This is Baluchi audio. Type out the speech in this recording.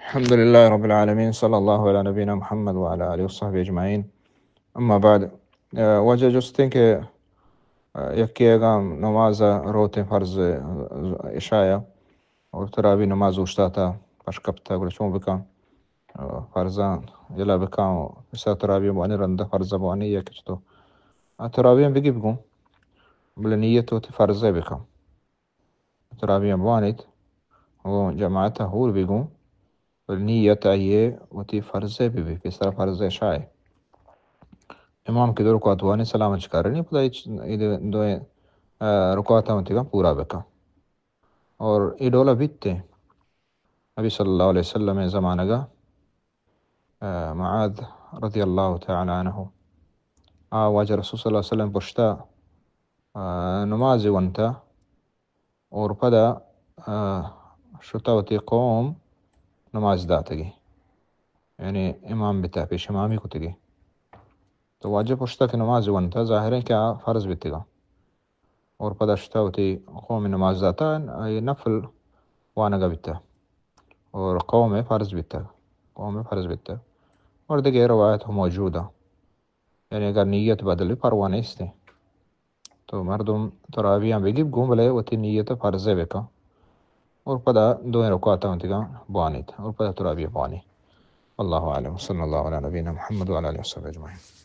الحمد لله رب العالمين، صلى الله على نبينا محمد وعلى آله وصحبه أجمعين. أما بعد، آ، واجہ جستیں کہ، آ، یکے اگاں نماز ءَ روتیں فرض، آ، عشاء ءَ اور تراوی نماز اوشتاتا پش کپتا، گڑا چون بکاں؟ آ، فرضاں یلا بکاں و پسا تراوی بوانی، رندا فرض بوانی یا کچھ تو؟ آ، تراوی ہم بگی بگوں، بلے نیت وتی فرض بکاں. تراویح بوانیت و جماعت ءَ ہور بہ گوں، بلے نیت آئی ءَ وتی فرض ءَ بہ بی، پیسرا فرض ءَ شاہ. امام کہ دو رکعت وانی سلام چکارنی، پدا ہچ اے دوئیں، آ، رکعت ہم تگا پورا بکا. اور اے ڈولا بیتے نبی صلی اللہ علیہ وسلم زمانگا، آ، معاذ رضی اللہ تعالی عنہ، آ واجہ رسول صلی اللہ علیہ وسلم پشتا، آ، نماز ونتا، اور پدا، آ، شتا وتی قوم نماز داتگی، یعنی امام بتا، پیش امامی کتگی. تو واجہ پشتا کہ نماز ونتا، ظاہر ہے کہ آ فرض بیتگا. اور پدا شتا وتی قوم نماز داتا، آئی نفل وانگا بیتا. اور قوم فرض بیتا، قوم فرض بیتا. اور دیگه روایت ہم موجود ہیں، یعنی اگر نیت بدلی پرواہ نیستے. تو مردم تراویحاں بگیب گوں، بلے وتی نیت فرض ءَ بکن اور پدا دوئیں رکعتاں وتیگاں بوانیت اور پدا تراویح بوانی. واللہ اعلم، صلی اللہ علی نبینا محمد وعلی آلہ وصحبہ اجمعین.